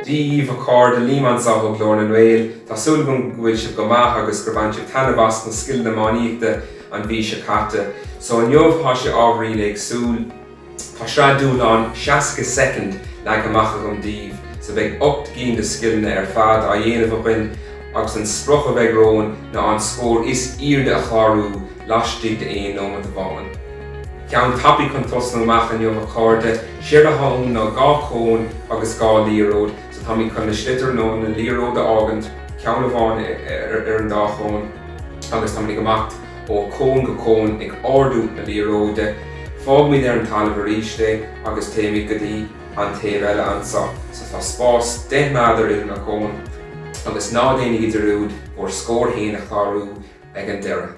Dia dhaoibh a chairde, Liam anseo ó Ghlór na nGael. Tá súil agam go bhfuil sibh go maith agus gur bhain sibh taitneamh as na scileanna iománaíochta an mhí seo caite. So inniu tá sé ábhairín éagsúil. Tá sraith dúshlán 60 soicind leagtha amach agam daoibh, so beidh 8 gcinn de scileanna ar fad á dhéanamh againn agus an sprioc a bheidh romhainn ná an scór is airde a chlárú laistigh de aon nóiméad amháin. Ceann tapaidh chun tosnú amach inniu a chairde, séard atá ann ná 2 chón agus 2 liathróid, so táimid chun na sliotar nó na liathróid a fhágaint, ceann amháin ar an dá chón agus táimid ag imeacht ó chón go cón ag ardú na liathróide. Fágaimid ar an talamh arís é agus téimid go dtí an taobh eile anso. So tá spás 10 meadar idir na cóin agus ná déanaigí dearúd bhur scór féin a chlárú ag an deireadh.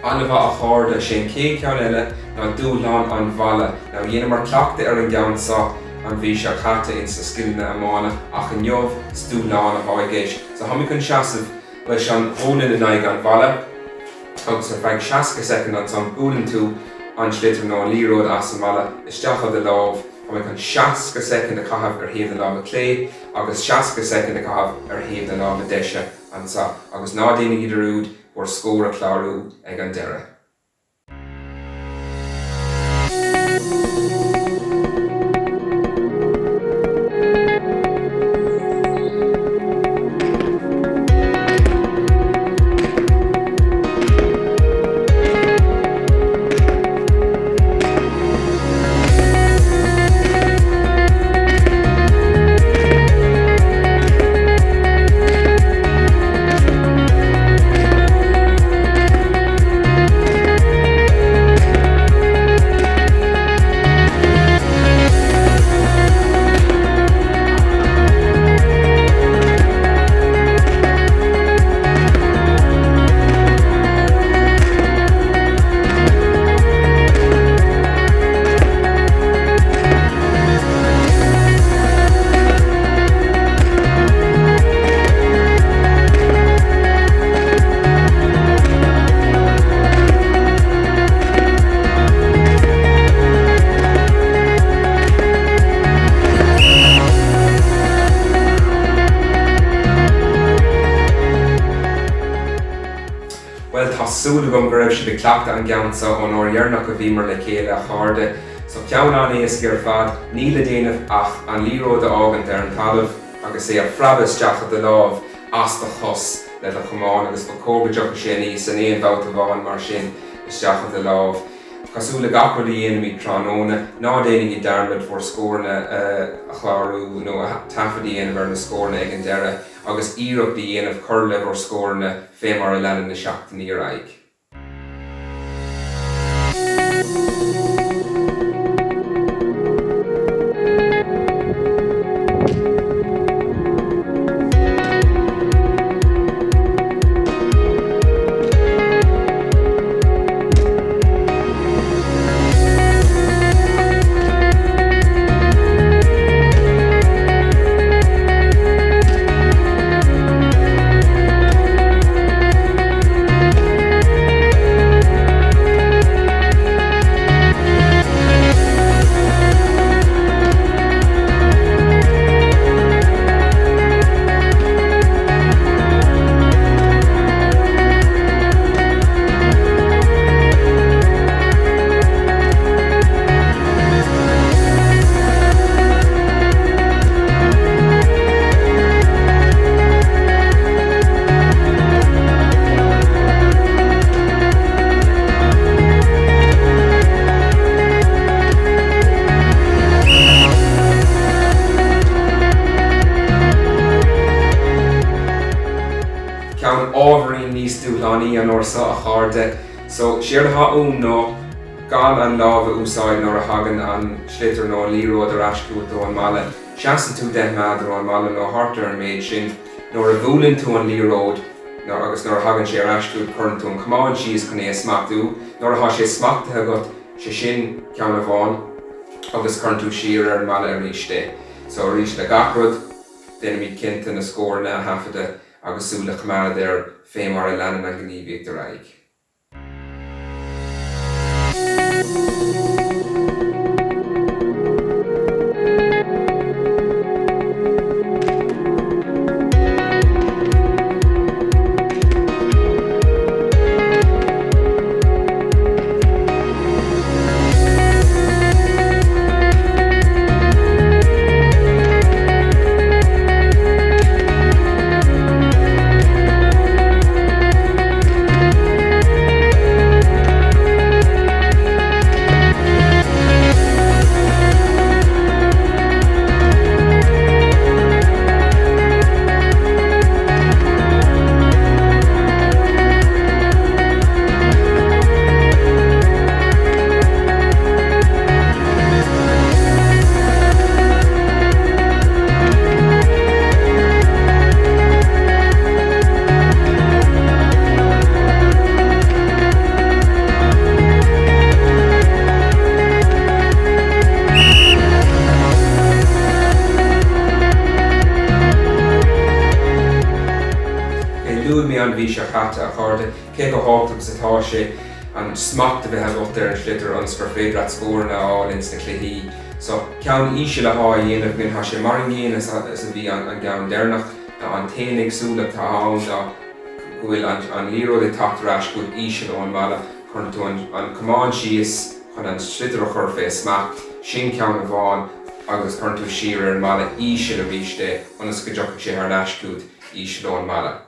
An-mhaith a chairde, sé an chéad cheann eile ná dúshlán an bhalla. Now dheineamar cleachtadh ar an gceann seo an mhí seo caite ins na scileanna iomána ach inniu is dúshlán atá i gceist. So táimid chun seasamh leis an ghualainn in aghaidh an bhalla agus ar feadh 60 soicind ansan buaileann tú an sliotar nó an liathróid as an mballa isteach i do lámh. Táimid chun 60 soicind a chaitheamh ar thaobh na láimhe clé agus 60 soicind a chaitheamh ar thaobh na láimhe deise anso agus ná déanaigí dearúd bhur scór a chlárú ag an deireadh. Bhuel, tá súil agam go raibh sibh ag cleachtadh an gceann seo ón uair dheireanach a bhíomar le chéile, a chairde. So, ceann an-éasca ar fad, níl le déanamh ach an liathróid a fhágaint ar an talamh agus é a phreabadh isteach i do lámh as do chos le do chamán agus ba chóir go dtiocfadh sé aníos in aon bhabhta amháin mar sin isteach i do lámh. Cosúil le gach rud a dhéanaimid tráthnóna, ná déanaigí dearmad bhur scóranna a chlárú nó taifead a dhéanamh ar na scóranna ag an deireadh. agus iarracht a dhéanamh cur le bhur scóranna fé mar a leanann na seachtainí ar aghaidh. iománaí an uair seo, a chairde. So, séard atá uaim ná gan an lámh a úsáid nuair a thagann an sliotar nó an liathróid ar ais chugat ón mballa. Seasann tú 10 meádar ón mballa nó thart ar an méid sin. Nuair a bhuaileann tú an liathróid nó agus nuair a thagann sé ar ais chugat cuireann tú an camán síos chun é a smachtú. Nuair atá sé smachtaithe agat, sé sin ceann amháin agus cuireann tú siar ar an mballa arís é. So arís le gach rud, déanaimid cinnte na scóranna a thaifeadadh agus súil a choimeád air fé mar a leanann an ghníomhaíocht ar aghaidh. Luaigh mé an mhí seo chaite, a chairde, cé chomh tábhachtach is atá sé an smacht a bheith agat ar an sliotar ionas gur féidir leat scóranna a fháil ins na cluichí. So, ceann íseal atá á dhéanamh againn, tá sé mar an gcéanna is a bhí an gceann deireanach. Ná an t-aon éagsúlacht atá ann ná go bhfuil an liathróid ag teacht ar ais chugat íseal ón mballa. Cuireann tú an camán síos chun an sliotar a chur fé smacht, sin ceann amháin, agus cuireann tú siar ar an mballa íseal arís é ionas go dtiocfaidh sé thar n-ais chugat íseal ón mballa.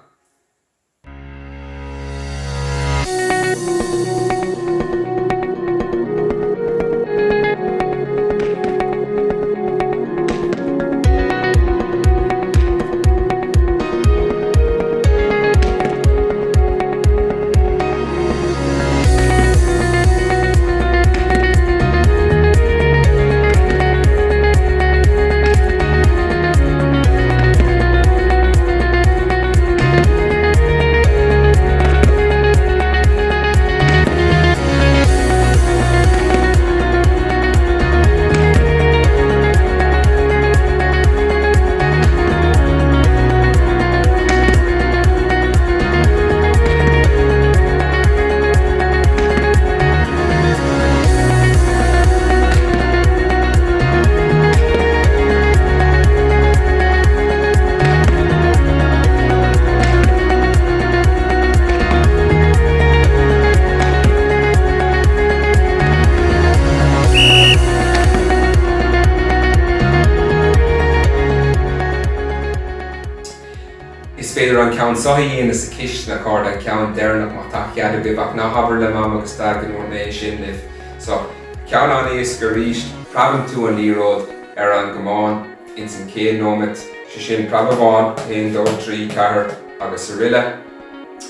Is féidir an ceann seo a dhéanamh sa chistin, a chairde, an ceann deireanach má tá cead agaibh, ach ná habair le Mam agus Daid go ndúirt mé é sin libh. So, ceann an-éasca arís, preabann tú an liathróid ar an gcamán ins an chéad nóimeat, sé sin preab amháin, 1, 2, 3, 4, agus aroile.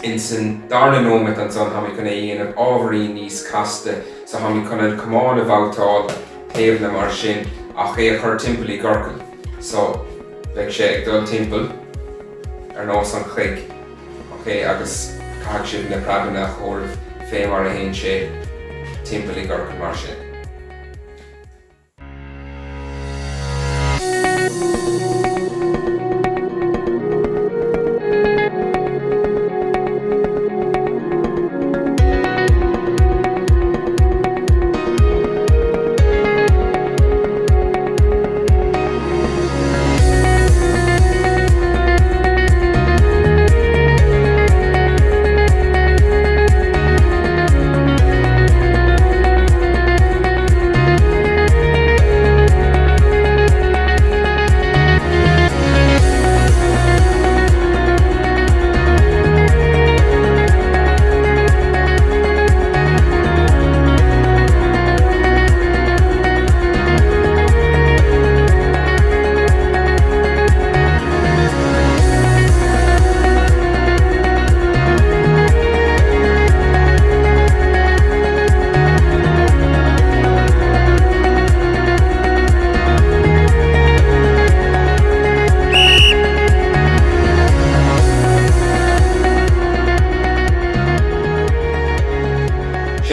Ins an darna nóimeat ansan táimid chun é a dhéanamh ábhairín níos casta, so táimid chun an camán a bhabhtáil taobh le mar sin ach é a chur timpeall i gciorcal. So, beidh sé ag dul timpeall ar nós an chloig, ok, agus caithfidh sibh na preabanna a chomhaireamh fé mar a théann sé timpeall i gciorcal mar sin.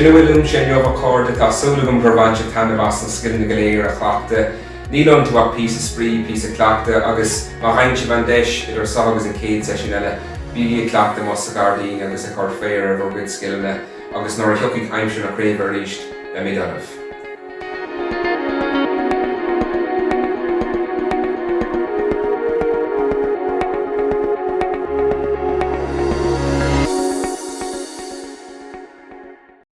Sin a bhfuil uaimse inniu a chairde, tá súil agam gur bhain sibh taitneamh as na scileanna go léir a chleachtadh. Níl iontu ach píosa spraoi, píosa cleachtaidh agus má fhaigheann sibh an deis, idir seo agus an chéad seisiún eile, bígí ag cleachtadh amuigh sa ghairdín agus ag cur féar ar bhur gcuid scileanna agus nuair a thiocfaidh aimsir na craoibhe arís, beimid agaibh.